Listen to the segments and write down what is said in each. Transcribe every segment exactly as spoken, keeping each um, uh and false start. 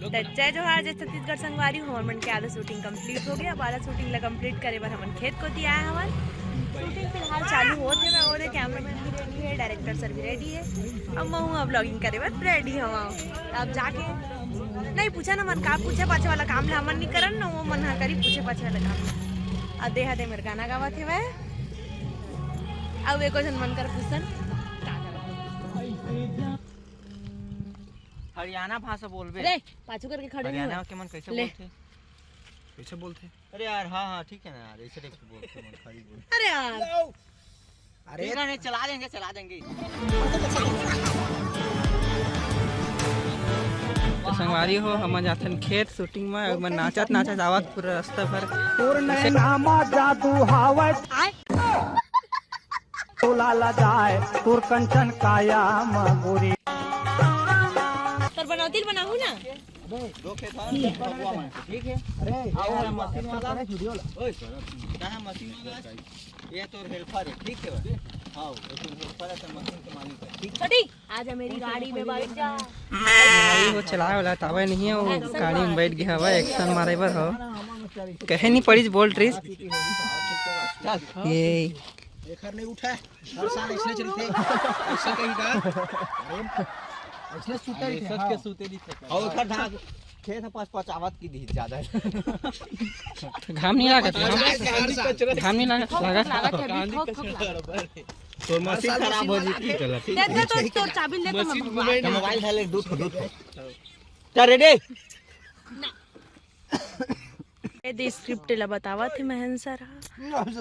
त जय जोहार, जय छत्तीसगढ़ संगवारी हो। हमन के आधा shooting complete हो गया। अब आधा shooting ला complete करे बर हमन खेत कोती आए हवन। Shooting फिलहाल चालू होत हे, मैं और cameraman भी ready है, director sir भी ready है। अब महू अब vlogging करे बर ready हवं। अब जाके नहीं पूछा ना मन का पूछे, पाछे वाला काम ला हमन नहीं करन ना, वो मन हा करी पूछे पाछे वाला काम। अब देहा दे मेर गाना गावत हे वह। अब एको झन मन कर पूछन। हरियाणा भाषा बोलबे। रे, पाछू करके खड़े नहीं हरियाणा हो। के मन कैसे ले। बोलथे? कैसे बोलथे? अरे यार, हाँ, हाँ, ठीक है ना यार, ऐसे type से बोलथे मन, खड़ी बोल। अरे यार। अरे ठीक है, नहीं, चला देंगे, चला देंगे। तो संगवारी हो, हम जाथन खेत shooting में, एक बार नाचत नाचत आवत पूरा रास्ता भर। तोर नैना मा जादू हावत। आय। तोला ला जाए तोर कंचन काया मा गोरी। तोर बनौती ल बनाहू ना। दो खेत है, ठीक है। अरे आओ यार, मशीन वाला। Video ला। ओए, कहाँ मशीन वाला? ये तोर helper है, ठीक है भाई? हाँ, ये तोर helper है, तो मशीन के मालिक है, ठीक है? छोटी, आजा मेरी गाड़ी में बैठ जा। गाड़ी वो चलाए वाला तावे नहीं है, वो गाड़ी में बैठ गया हवा, action मारे बर हो। कहे नहीं पड़ी, बोल रही। चल। ये एखर नहीं उठा, हर साल ऐसने चलथे। ऐसे कहीं का? अरे, ऐसने सुते रहिथे, हाँ। के सुते नहीं सकता। और एखर धान खेत ह पचपचावत की दी ज्यादा है। घाम नहीं लागत, घाम नहीं लागत, लागत। लागत है, अभी ठोक, ठोक लागत। तोर मशीन खराब हो जी, की गलत? दे दे तो, तोर चाबी ले तो मैं भगवान। तो मोबाइल है, ले, दूध को, दूध को। क्या ready? ए दे script ला बतावत हे महेंद्र सर ह।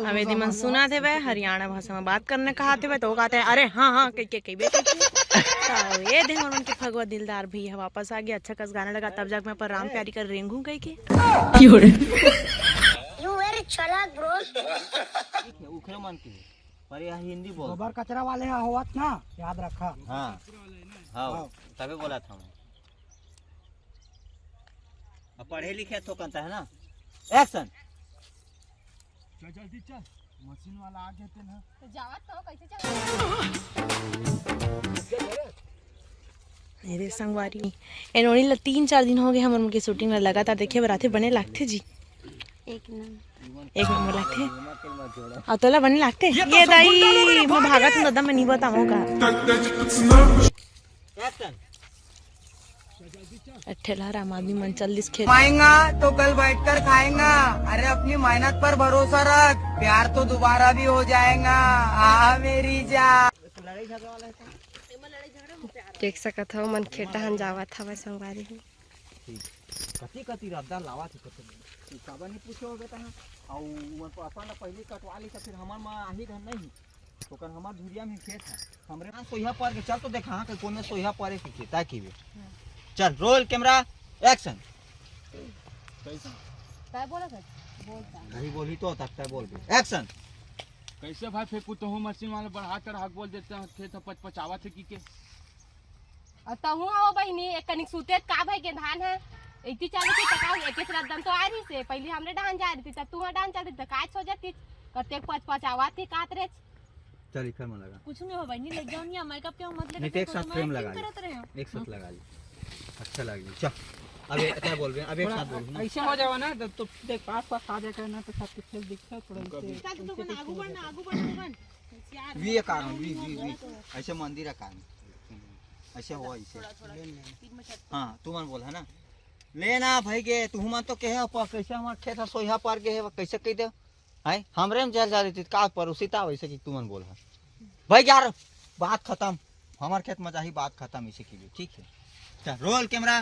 अब यदि मन सुनत हेवय, हरियाणा भाषा में बात करने कहत हेवय, तो वो कहते हैं, "अरे हाँ, हाँ," कह के कहिबे करथे। तो ये दे हमर मन के फगुआ दिलदार भैया वापस आ गया, अच्छा कस गाना लगा, तब जाके मैं पर राम प्यारी कर रेंगू कह के। You very चालाक bro। ठीक है, उखरे मन के, पर यह हिंदी बोल। गोबर कचरा वाले ह होवत ना, याद रखा। हाँ, हाँ, हाँ। तबे बोला था मैं। अब पढ़े लिखे थोकन त है ना। Action। चल जल्दी चल, मशीन वाला आ गया तेन ह। तो जावत तो कैसे चल? मेरे संगवारी, एनोनी ला तीन चार दिन हो गए हमर मन के shooting ला लगातार देखे बर आथे, बने लागथे जी। एक नंबर। एक नंबर लागथे। अउ तोला बने लागथे? ये दाई, मैं भागत हूँ दादा, मैं नहीं बताऊँ का। Action। एक ठेला हर आम आदमी मन चल दिस खेत। पाएंगा तो कल बैठकर खाएंगा। अरे अपनी मेहनत पर भरोसा रख, प्यार तो दोबारा भी हो जाएगा। आ मेरी जान। देख सकत हव मन खेत डहन जावत हवय संगवारी हो। ठीक। कति कति रद्दा लावत हे कति। तू काबर नहीं पूछे होगे तहाँ? अउ उमन को अपन ला पहले कटवा ली त फिर हमर मा आही घर नहीं। तो कन हमर धुरिया में खेत है। हमरे हाँ सोइहा पर के चल तो देखा हाँ कोन में सोइहा परे के खेत है की बे। चल roll camera action। कैसा? काय बोला सर? बोलता। वही बोली तो तक काय बोल दे। Action। कैसे भाई फेंकू तो हूँ मशीन वाला बढ़ा चढ़ा के बोल देते हैं खेत ह पचपचावत हे की के। अउ तहूँ आओ बहिनी, एक कनिक सुते का भई के धान ह। इतनी चालू थी त का एक एक रद्दन तो आ रही से, पहले हमरे डाहन जा रही थी, तब तुहर डाहन चल रही थी, त काय हो जाती? कतेक पचपचावत हे कात रे। चल इखर मन लगा। कुछ नहीं हो बहिनी, ले जाओ नहीं, मेकअप के मतलब नहीं, तो एक साथ frame लगा ले। करत रहे हो। एक साथ लगा ले। अच्छा लग रही। चल। अब ये क्या बोल रहे हैं? अब एक साथ बोल। ऐसे हो जावा ना, तो, तो देख पास पास आ जाए ना, तो सब कुछ दिखता थोड़ा ऐसे। चल, तू तो आगू बढ़ ना, आगू बढ़, तू बढ़। वी ये कारण, वी, वी, वी। ऐसे मंदिर है कारण। ऐसे हुआ ऐसे। हाँ, तू मन बोल, है ना? लेना भाई के, तू मन तो कहे, "प-, कैसे हमार खेत ह सोइहा पर गे हे, कैसे कह दे?" हैं? हमरे में जल जा देती, का परोसी ता वैसे कि तू मन बोल, है। भाई यार, बात खत्म। हमार खेत में जाही, बात खत्म, इसे की भी, ठीक है? चल, roll camera,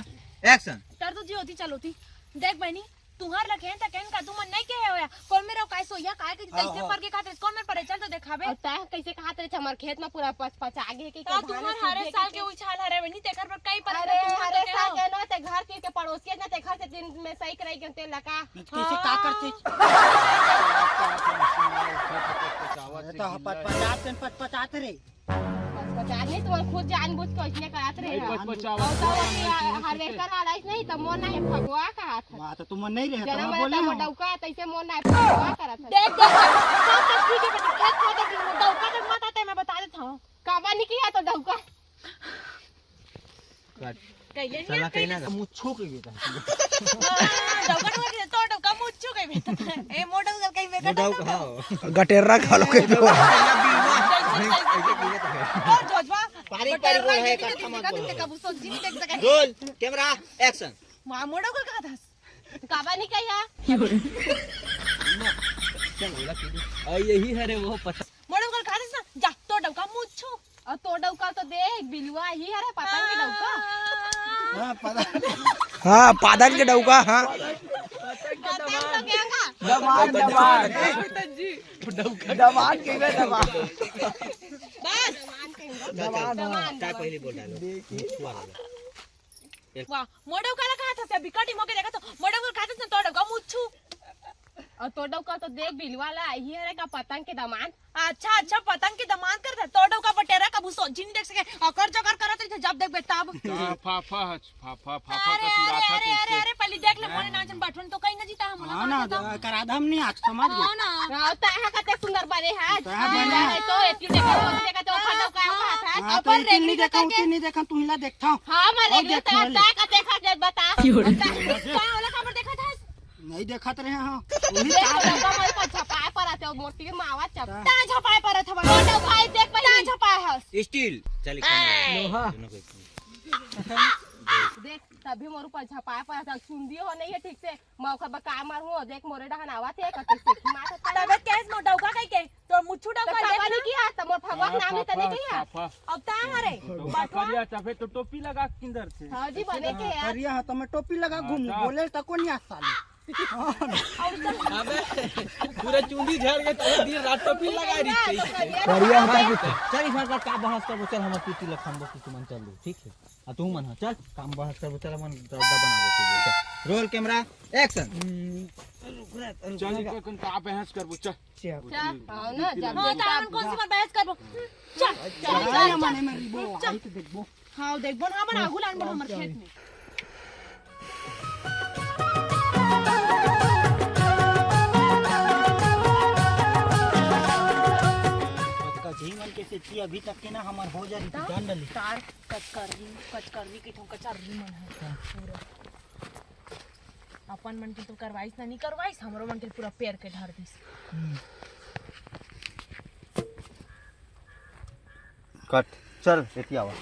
action। तर तो जी होती, चल होती। देख बहनी, तुहर लखेन त केन का तुमन नहीं कहे होया। कोन मेरा काय सोइया काय के हाँ, तैसे हाँ। पर के खातिर कोन मेर परे चल तो देखाबे। और तै कैसे कहा तेरे हमर खेत में पूरा पच पच आगे के तो के धान तुहर सूख हरे गए साल के के। उछाल हरे बनी तेकर पर कई पर अरे तुहर हरे तो साल कहो। के ना ते घर के, के पड़ोसिया ना ते घर से दिन में सही कराई के तेल लगा। कैसे का करते? हाँ। अरे तो पचपचात पेन पचपचात रे। पचपचात नहीं, तुमन खुद जानबूझ के ओइसने करत रहे नहीं, हो। पचपचावत और तो नहीं, अभी नहीं, harvester वाला ऐसे नहीं, तो मोर ना है फगवा कहत है। वाह, तो तुमन नहीं रहे, तो जनम मैं वाला बोली तो हूँ। डौका, तैसे मोर ना है फगवा करत है। देख, देख, सब तक ठीक है, बेटा, खेत खा के डौका तक मत आते, मैं बता देता हूँ। काबा नहीं किया तो डौका। Cut। कइले नहीं साला आत कहीं कइले। ना मुच्छू के बेटा। हाँ, डौका डौका के, तो डौका मुच्छू के बेटा। ए, मोर डौका कहीं बेटा मोर डौका, डौका। हाँ। गटेर्रा खा लो के तो। और जोजवा, पारी, पारी बोल है, बटेर इकट्ठा मत देखा बोल। तुमने कबू सोच जी नहीं देख सके। Roll, camera, action. वहाँ मोर डौका कहाँ था? काबा नहीं कही है? चल, बोला कि आ, यही है रे वो पता। मोर डौका कहाँ था? जा, तो डौका मुच्छू। और तो डौका तो देख, बिलुआ ही है रे, पतंग के डौका। हाँ, पता। हाँ, पतंग के डौका, हाँ। पतंग तो क्या का? दमान, दमान। दमान के बे, दमान। बस। दमान, दमान। चाय पहले बोल डालो। देखिए। वाह, मोर डौका ला कहा था, से बिकट ही मोके देखा तो, मोर डौका कहा था, तो डौका मुच्छू। और तो डौका तो देख, बिलवा ला, यही है रे का पतंग के दमान। अच्छा, अच्छा, पतंग के दमान कर दे, तो डौका बटेरा कबू सोझी नहीं देख सके, अकर जकर करत रहिथे, जब देखबे तब। का फाफा हच, फाफा, फाफा अरे, का सुरात अरे, हच अरे, अरे, कैसे? अरे, पहले देख ले, हैं? मोरे नाचन बटवन तो कहीं ना जीता हम लोग हाँ ना, का तो करा दम नहीं आज समझ हाँ गए। ना। हाँ, तो यहाँ कते सुंदर बने है। तो यहाँ बने हाँ, है। तो एती देखा, तो देखा, तो खा दो, का कहा था? हाँ, तो अपन इतनी रेगड़ी देखा, करके उतनी देखा, तू हिला देखता। हाँ, मैं और रेगड़ी देख तो ले। तय का देखा, जब बता। क्यों? बता, का वाला खबर देखा था? नहीं देखत रहे हो। वही देख, तार तो कमर पर झपाए परत है, मोटी मावा चप। हाँ। ता झपाए परत हमारे। तो भाई देख, पहले ता झपाए हस। स्टील। चल, एक काम लोहा। दोनों को एक काम। देख, तभी मोर ऊपर झपाए परत है। सुन दियो हो नहीं है ठीक से। मैं ओकर बा का मारू हो, देख मोरे डहन आवत है, कते से मारत है। तबे केस मोर डौका कहि के, तो मुच्छू तो डौका काबा देख नहीं ना। किया, तो मोर भगवान नाम ही तने किया। अब ता हरे, तो बटवा। करिया चाहे तो टोपी लगा किंदर से। हाँ जी, बने के यार। करिया है तो मैं टोपी लगा हाँ, घूमू, हाँ। बोले तो कौन याद साली। अबे, पूरा चूंदी झड़ के तब दिन रात टोपी लगा रही थी। करिया हटा के चल, इस बार का, का बहस करबो, चल, हमर पीती लखन बो, तू मन चल दो, ठीक है? आ, तू मन, हाँ, चल, काम बहस करबो, चल, मन डब्बा बनाबो, तू, चल। Role camera, action. हम्म, रुक रे, रुक चल, रे। इनका कौन का बहस करबो, चल। चल। चल, आओ ना, जब हाँ, देखा तो अपन कौन सी बात बहस करबो? चल, चल, चल, चल, चल, चल। मने में रिबो, चल। आई तो देखबो। हाँ, देखबो ना, हमर आगू लान बो, हमर खेत में। कचही मन के सेती अभी तक के ना हमर हो जा रही थी, ता-, जान डाली। तार कचकर्री, कचकर्री के ठों कचर्री मन है हाँ। पूरा। अपन मन के तो करवाइस ना, नहीं करवाइस, हमरो मन के पूरा पेर के ढार दिस। हम्म। कट। चल, एती आवा।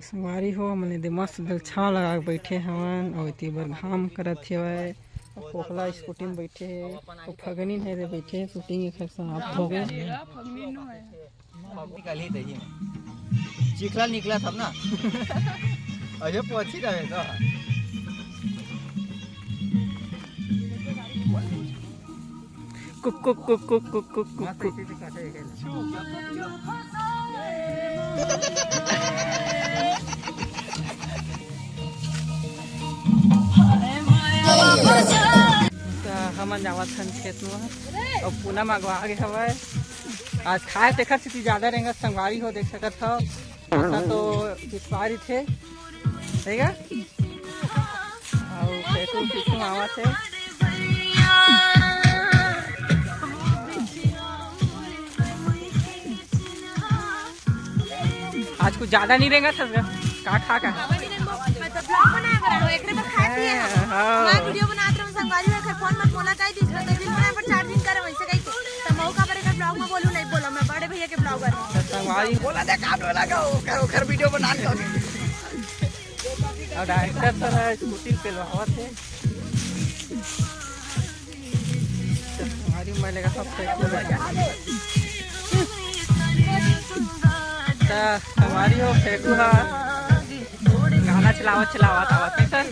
संगवारी हो, मने दे मस्त दल छांव लगा के बैठे हवन, अउ एती बर घाम करत हेवय। अउ फोकला स्कूटी में बैठे हे, अउ फगनी नहीं दे बैठे, शूटिंग एकर समाप्त हो गए। निकल ही दही में। चिखला निकला था ना। अरे पोछी रहे तो। Cook, cook, cook, cook, cook, cook, cook, cook. त हमन जावत हन खेत म। अब पूनम अगवा गे हवय। आज खाए तेखर सेती जादा रेंगत संगवारी हो, देख सकत हव। ऐसा तो पिछवारी थे, ठीक है? अउ पेटू पीछू आवत हे। आज कुछ ज्यादा नहीं रेंगत हस गा? का खा का? मैं तो vlog बना कर रहा हूँ, एकरे पर खाती है। हाँ। मैं video बनात रहूँ, संगवारी हो, एकर phone मत बोला, कह दी, तो दिन भर पर charging करे, वैसे कही के। तो मौका पर एकर vlog में बोलूँ, नहीं बोला, मैं बड़े भैया के vlogger हूँ। संगवारी बोला दे, काम वाला का, ओकर, ओकर video बना कर। अब director sir है, स्कूटी पे लहावत है। हमारी मैं लगा सब फेंक दे। त हमारी हो फेंकू हा। गाना चलावत चलावत आवत है सर।